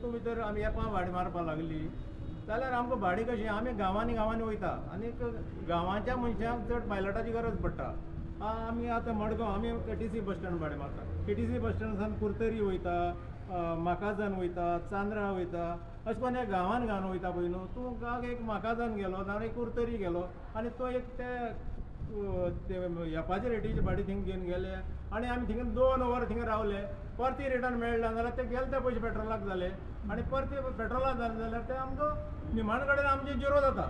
तेतून भितर आमी एपां भाडें मारपाक लागली जाल्यार आमकां भाडें कशें, आमी गांवांनी गांवांनी वयता आनी गांवांच्या मनशांक चड पायलटाची गरज पडटा. आमी आतां मडगांव आमी केटीसी बस स्टँड भाडें मारता. केटीसी बस स्टँड सावन कुर्तरी वयता, म्हाकाजान वयता, चांद्रा वयता, अशें करून गांवान गांवान वयता पळय न्हू. तूं एक म्हाकाजान गेलो नाजाल्यार एक कुर्तरी गेलो आनी तो एक ते एपाचे रेटीचे भाडें थिंग घेवन गेले आनी आमी थिंगा 2 वर थिंगा रावले, परती रिटर्न मेळ्ळा जाल्यार ते गेले ते पयशे पेट्रोलाक जाले आनी परते पेट्रोलाक जाले जाल्यार ते आमकां निमाण कडेन आमचें जिरो जाता,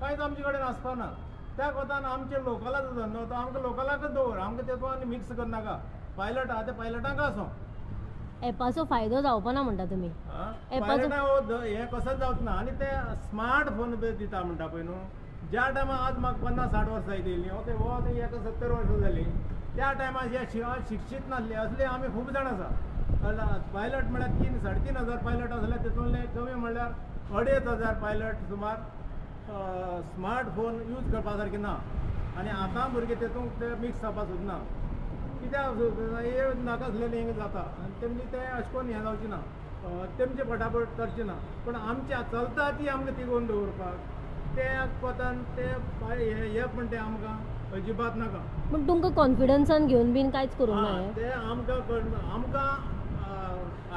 कांयच आमचे कडेन आसपाना. त्या कोतान आमचे लोकलाचो धंदो तो आमकां लोकलाकच दवर, आमकां तेतून आनी मिक्स करनाका. पायलट आहा ते पायलटांक आसूं. एपाचो फायदो जावपा ना म्हणटा तुमी? पायलटां हो हें कसोच जावच ना. आनी ते स्मार्ट फोन दिता म्हणटा पळय न्हू, ज्या टायमार आज म्हाका 50-60 वर्सां येयली, ओके, हो आतां 70 वर्सां जालीं, त्या टायमार हे शिक्षीत नासले असले आमी खूब जाण आसा. पायलट म्हळ्यार 3-3.5 हजार पायलट आसले, तितूंतले कमी म्हणल्यार 2,500 पायलट सुमार स्मार्ट फोन यूज करपा सारके ना. आनी आतां भुरगे तेतूंक ते मिक्स जावपाक सोदना, कित्याक हे नाका आसलेलें हें जाता आनी तेमचें तें अशें करून हें जावचें ना, तेमचें फटाफट करचें ना. पूण आमचें चलता ती आमकां तिगोवन दवरपाक त्या कोतान ते हे पण ते आमकां अजिबात नाका. पूण तुमकां कॉन्फिडन्सान घेवन बीन कांयच करूंक ना? ते आमकां आमकां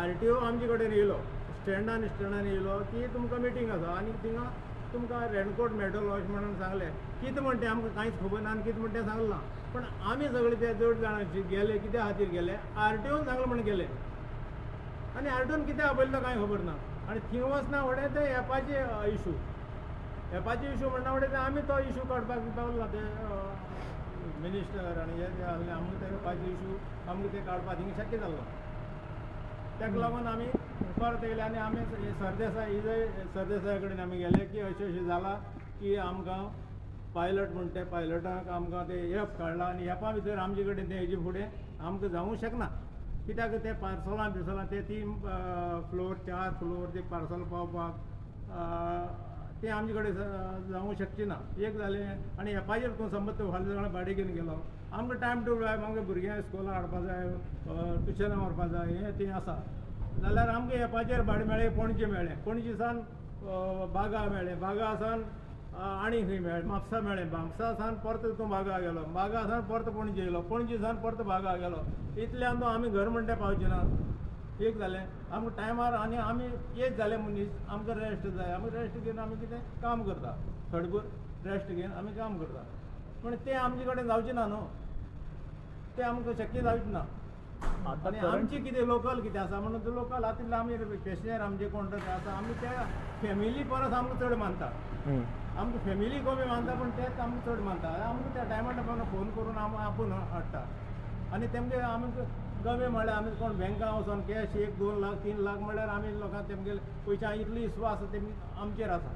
आरटीओ आमचे कडेन येयलो, स्टँडान स्टँडान येयलो की तुमकां मिटींग आसा आनी थिंगा तुमकां रेनकोट मेळटलो अशें म्हणून सांगलें. कितें म्हणटा तें आमकां कांयच खबर ना आनी कितें म्हणटा तें सांगलें ना. पूण आमी सगळे ते चड जाणां गेले कित्या खातीर गेले, आरटीओन सांगलें म्हण गेले आनी आरटीओन कितें आपयलें तो कांय खबर ना. आनी थंय वचना फुडें ते एपाचे इशू, एपाचे इशू म्हणना फुडें ते आमी तो इशू काडपाक पावला. ते मिनिस्टर आनी हे ते आहले आमकां ते एपाचे इशू आमकां ते काडपाक थिंग शक्य जाल्लो. ताका लागून आमी परत येयले आनी आमी सरदेसाय विजय सरदेसाय कडेन आमी गेले की अशें अशें जालां की आमकां पायलट म्हणटा ते पायलटांक आमकां ते एप काडला आनी एपा भितर आमचे कडेन ते हेजे फुडें आमकां जावूंक शकना, कित्याक ते पार्सलां बिर्सलां ते 3 फ्लोर 4 फ्लोर ते पार्सल पावपाक ते आमचे कडेन जावूंक शकचें ना. एक जालें आनी एपाचेर तूं समज तूं फाल्यां सकाळीं भाडें घेवन गेलो, आमकां टायम टू टायम आमकां भुरग्यांक स्कुलाक हाडपा जाय, ट्युशनाक व्हरपा जाय, हें तें आसा जाल्यार आमकां एपाचेर भाडें मेळ्ळें, पणजे मेळ्ळें, पणजे सावन बागा मेळ्ळें, बागा सावन आनी खंय मेळ्ळें, म्हापसा मेळ्ळें, म्हापसा सावन परत तूं बागा गेलो, बागा सावन परत पणजे येयलो, पणजे सावन परत बागा गेलो, इतल्यान तूं आमी घर म्हणटा पावचे ना. एक जालें आमकां टायमार आनी आमी एज जाले मनीस आमकां रेस्ट जाय, आमी रेस्ट घेवन आमी कितें काम करता, थोडे रेस्ट घेवन आमी काम करता, पूण तें आमचे कडेन जावचें ना न्हू, तें आमकां शक्य जावचें ना. आनी आमची कितें लोकल कितें आसा म्हणून लोकल आहा तितले आमी पेशंजर आमचे कोण ते आसा आमी त्या फॅमिली परस आमकां चड मानता, आमकां फॅमिली कमी मानता पूण तेच आमकां चड मानता. आमकां त्या टायमा टायमार फोन करून आम आपोवन हाडटा आनी तेमगे आमकां कमी म्हळ्यार आमी कोण बँकां वचोन कॅश 1 2 लाख 3 लाख म्हळ्यार आमी लोकांक तेमगेले पयशां इतलो विस्वास तेमी आमचेर आसा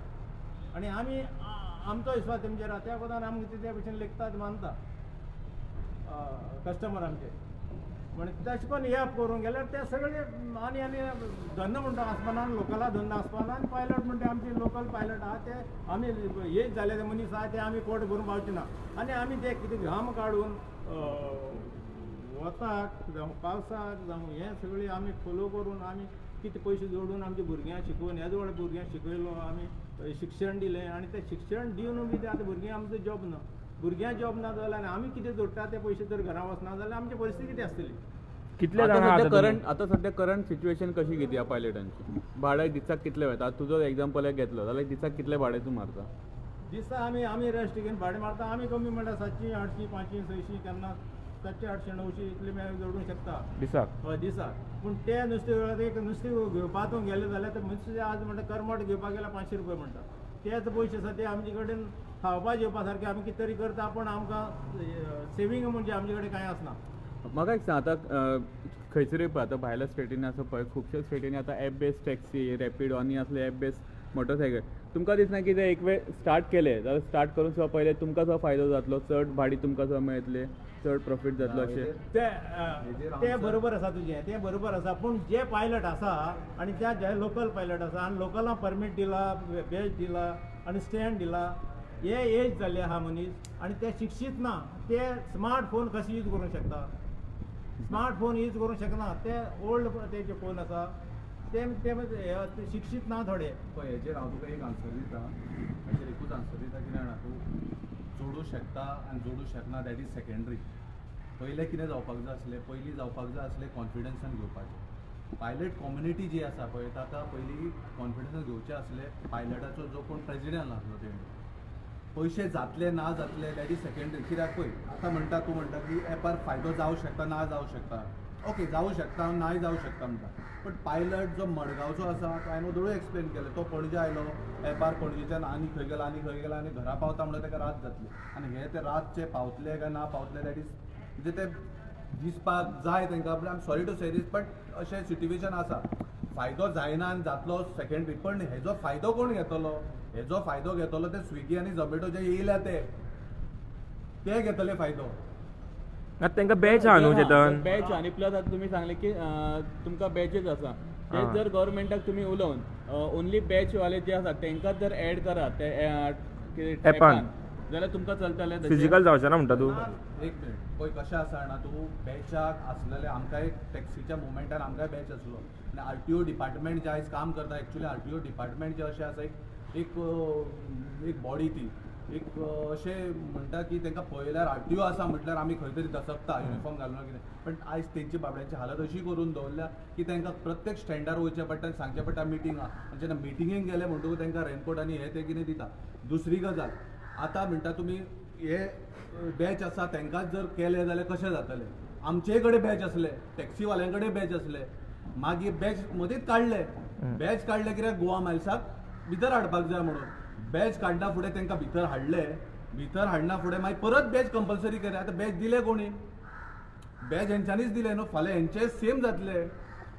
आनी आमी आमचो विस्वास तेमचेर आसा, त्या कोतान आमकां ते भशेन लेखतात मानता कस्टमर आमचे. म्हण तशें करून एप करूंक गेल्यार ते सगळे आनी आनी धंदो म्हणटा आसपाना, लोकला धंदो आसपाना आनी पायलट म्हणटा आमचे लोकल पायलट आहा ते आमी एज जाले ते मनीस आहा ते आमी पोट भरून पावचे ना आनी आमी ते कितें घाम काडून वताक जावं पावसाक जावं हें सगळें आमी फोलो करून आमी कितें पयशे जोडून आमच्या भुरग्यांक शिकोवन हेच व्हडल्या भुरग्यांक शिकयलो आमी, शिक्षण दिलें आनी तें शिक्षण दिवन बी आतां भुरग्यांक आमचो जॉब ना, भुरग्यांक जॉब ना जाल्यार आनी आमी कितें जोडटा ते पयशे जर घरा वचना जाल्यार आमची परिस्थिती कितें आसतली? कितले जाणां करंट आतां सद्या करंट सिच्युएशन कशी कितें ह्या पायलटांची? भाडें दिसाक कितलें वता? तुजो एग्जाम्पल एक घेतलो जाल्यार दिसाक कितलें भाडें तूं मारता? दिसा आमी आमी रेस्ट घेवन भाडें मारता, आमी कमी म्हणल्यार 700 800 500 600 केन्ना 700 800 900 इतले मेळून जोडूंक शकता दिसाक. हय दिसाक. पूण ते नुस्तें एक नुस्तें घेवपा तूं गेलें जाल्यार ते नुस्तें आज म्हणटा करमट घेवपाक गेल्यार 500 रुपया म्हणटा, तेच पयशे आसा ते आमचे कडेन खावपा जेवपा सारकें आमी कितें तरी करता पूण आमकां सेवींग म्हणजे आमचे कडेन कांय आसना. म्हाका एक सांग आतां खंयसरूय पळय आतां भायल्या स्टेटींनी आसा पळय खुबश्या स्टेटींनी आतां एप बेस्ड टॅक्सी, रॅपिडो आनी असले एप बेस्ड मोटरसायकल, तुमकां दिसना की ते एक वेळ स्टार्ट केले जाल्यार स्टार्ट करून सुद्दां पयलें तुमकां सुद्दां फायदो जातलो, चड भाडी तुमकां सुद्दां मेळटलें, चड प्रॉफीट जातलो अशें? ते बरोबर आसा तुजें, तें बरोबर आसा, पूण जे पायलट आसा आनी त्या जे लोकल पायलट आसा आनी लोकलां परमीट दिला, बॅच दिला आनी स्टँड दिला, हे एज जाल्ले आहा मनीस आनी ते शिक्षीत ना, ते स्मार्ट फोन कशे यूज करूंक शकता? स्मार्ट फोन यूज करूंक शकना, ते ओल्ड तेजे फोन आसा ते ते शिक्षीत ना थोडे. पळय हेजेर हांव तुका एक आन्सर दिता, हेजेर एकूच आन्सर दिता, कितें जाणा तूं जोडूं शकता आनी जोडूं शकना that is secondary. पयलें कितें जावपाक जाय आसलें, पयलीं जावपाक जाय आसलें कॉन्फिडन्सान घेवपाचें. पायलट कम्युनिटी जी आसा पळय ताका पयलीं कॉन्फिडन्सान घेवचें आसलें. पायलटाचो जो कोण प्रेजिडेंट आसलो तेणी पयशे जातले ना जातले that is secondary. कित्याक पळय आतां म्हणटा तूं म्हणटा की एपार फायदो जावं शकता ना जावं शकता, ओके जावं शकता नाय जावं शकता म्हणटा, पण पायलट जो मडगांवचो आसा तो हांवें वदळूय एक्सप्लेन केलें, तो पणजे आयलो एपार पणजेच्यान आनी खंय गेलो आनी खंय गेलो आनी घरा पावता म्हणल्यार ताका रात जातली आनी हे ते रातचे पावतले काय ना पावतले that is म्हणजे ते दिसपाक जाय तांकां. But I am sorry to say this but अशें सिट्युएशन आसा. फायदो जायना आनी जातलो सेकेंडरी, पण हेजो फायदो कोण घेतलो? हेजो फायदो घेतलो ते स्विगी आनी झोमॅटो जे येयल्या ते ते घेतले फायदो. तांकां बॅच आहा न्हू चेतन, बॅच आनी प्लस आतां तुमी सांगलें की तुमकां बॅचेस आसा, ते जर गव्हर्मेंटाक तुमी उलोवन ओनली बॅच वाले जे आसा तांकां जर एड करात ते एपान जाल्यार तुमकां चलतलें. फिजिकल जावचें ना म्हणटा तूं. एक मिनट पळय कशें आसा जाणा तूं, बॅचाक आसलेले आमकां एक टॅक्सीच्या मुवमेंटान आमकांय बॅच आसलो आनी आरटीओ डिपार्टमेंट जे आयज काम करता, एक्चुली आरटीओ डिपार्टमेंट जें अशें आसा एक एक बॉडी ती एक अशें म्हणटा की तांकां पळयल्यार आरटीओ आसा म्हटल्यार आमी खंय तरी दसकता युनिफॉर्म घालून कितें, पण आयज तेंची बाबड्यांची हालत अशी करून दवरल्या की तांकां प्रत्येक स्टँडार वयचें पडटा आनी सांगचें पडटा मिटींग आहा, आनी जेन्ना मिटिंगेक गेले म्हणटकूच तांकां रेनकोट आनी हें तें कितें दिता. दुसरी गजाल आतां म्हणटा तुमी हे बॅच आसा तांकांच जर केलें जाल्यार कशें जातलें? आमचे कडेन बॅच आसले, टॅक्सीवाल्यां कडेन बॅच आसले, मागीर बॅच मदींच काडले, बॅच काडले कित्याक गोवा मायल्साक भितर हाडपाक जाय म्हणून. बॅच काडना फुडें तांकां भितर हाडले, भितर हाडना फुडें मागीर परत बॅच कंपल्सरी केले. आतां बॅच दिले कोणी? बॅच हेंच्यांनीच दिले न्हू, फाल्यां हेंचे सेम जातले.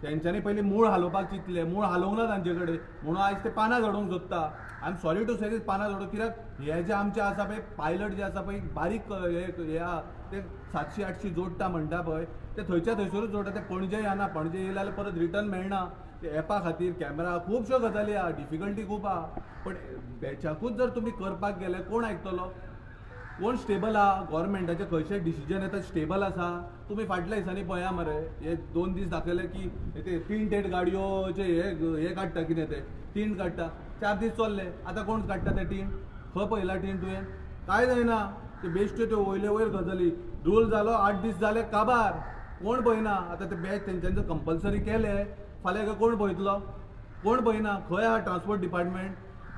तेंच्यांनी पयलीं मूळ हालोवपाक चिंतलें, मूळ हालोवंक ना तांचे कडेन म्हणून आयज ते पानां झडोवंक सोदता. I am sorry to say this, पानां झडोवंक कित्याक हे जे आमचे आसा पळय पायलट जे आसा पळय बारीक हे आहा ते 700-800 जोडटा म्हणटा पळय ते थंयच्या थंयसरूच जोडटा, ते पणजे येना, पणजे येयले जाल्यार परत रिटर्न मेळना. ते एपा खातीर कॅमेरा खुबश्यो गजाली आहा, डिफिकल्टी खूब आहा, पण बॅचाकूच जर तुमी करपाक गेले कोण आयकतलो? कोण स्टेबल आहा? गव्हर्मेंटाचे खंयचे डिसिजन येता स्टेबल आसा? तुमी फाटल्या दिसांनी पळया मरे, हे 2 दीस दाखयले की ते 3 टेट गाडयोचे हे काडटा कितें ते टींट काडटा, 4 दीस चल्ले, आतां कोण काडटा ते टींट? खंय पळयला टींट तुवें? कांय जायना, ते बेश्ट्यो त्यो वयले वयर गजाली. रूल जालो 8 दीस जाले काबार, कोण पळयना. आतां ते बॅच तेंच्यांनी कंपल्सरी केले, फाल्यां कोण पळयतलो? कोण पळयना. खंय आहा ट्रान्सपोर्ट डिपार्टमेंट?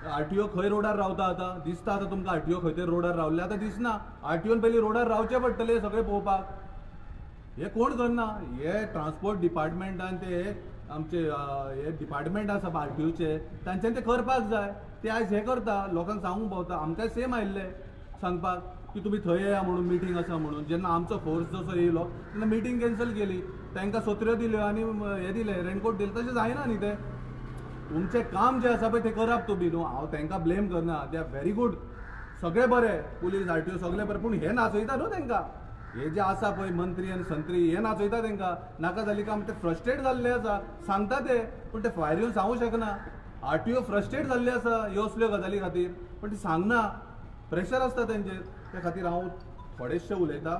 आरटीओ खंय रोडार रावता आतां? दिसता आतां तुमकां आरटीओ खंय तरी रोडार रावले आतां दिसना. आरटीओन पयलीं रोडार रावचें पडटलें सगळें पळोवपाक. हे कोण करना. हे ट्रान्सपोर्ट डिपार्टमेंटान ते आमचे हे डिपार्टमेंट आसा आरटीओचे तांच्यान ते करपाक जाय. ते आयज हे करता, लोकांक सांगूंक पावता. आमकांय सेम आयिल्ले सांगपाक की तुमी थंय येया म्हणून मिटींग आसा म्हणून. जेन्ना आमचो फोर्स जसो येयलो तेन्ना मिटींग कॅन्सल केली, तांकां सोत्र्यो दिल्यो आनी हे दिले रेनकोट दिले. तशें जायना न्ही तें. तुमचें काम जें आसा पळय तें कराप तुमी न्हू. हांव तांकां ब्लेम करना, they are very good, सगळे बरे, पुलीस आरटीओ सगळे बरे, पूण हे नाचयता न्हू तांकां. हे जे आसा पळय मंत्री आनी संत्री हे नाचयता तांकां. नाका जाली काम ते फ्रस्ट्रेट जाल्ले आसा, सांगता ते, पूण ते भायर येवन सांगूंक शकना. आरटीओ फ्रस्ट्रेट जाल्ले आसा ह्यो असल्यो गजाली खातीर, पूण ते सांगना, प्रेशर आसता तेंचेर. त्या खातीर हांव थोडेशें उलयता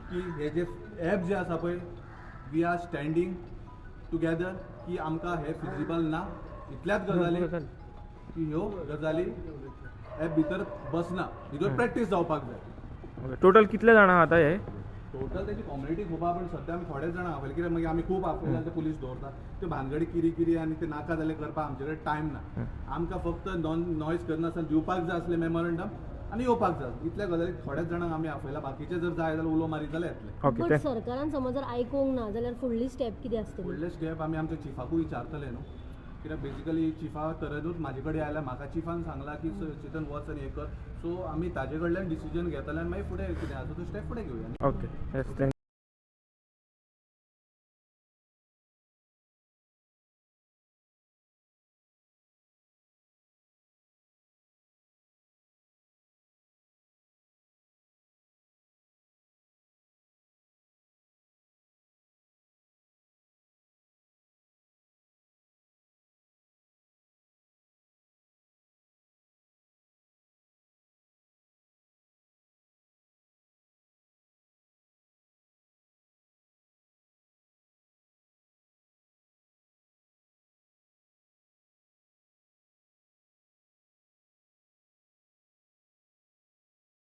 की हे जे एप जे आसा पळय, we are standing together की आमकां हे फिजिबल ना. इतल्याच गजाली की ह्यो गजाली एप भितर बसना, भितर प्रॅक्टीस जावपाक जाय. टोटल कितले जाणां आतां हे? टोटल तेजी कम्युनिटी खूब आहा, पण सद्या आमी थोडेच जाणां आपयले कित्याक मागीर आमी खूब आपयले जाल्यार ते पुलीस दवरता, त्यो भानगडी किरी किरी आनी ते नाका जालें करपाक आमचे कडेन टायम ना. आमकां फक्त नॉन नॉयज करनासतना दिवपाक जाय आसलें मेमोरंडम आनी येवपाक जाय. इतल्या गजाली थोड्याच जाणांक आमी आपयला, बाकीचे जर जाय जाल्यार उलो मारीत जाल्यार येतले. बट सरकारान समज जर आयकूंक ना जाल्यार फुडली स्टेप कितें आसतली? फुडले स्टेप आमी आमच्या चिफाकूय विचारतले न्हू, कित्याक बेजिकली चिफा तरेनूच म्हाजे कडेन आयल्या, म्हाका चिफान सांगलां की चेतन वच आनी हें कर, सो आमी ताजे कडल्यान डिसिजन घेतले आनी मागीर फुडें कितें आसा तो स्टेप फुडें घेवया. Okay, yes, thank.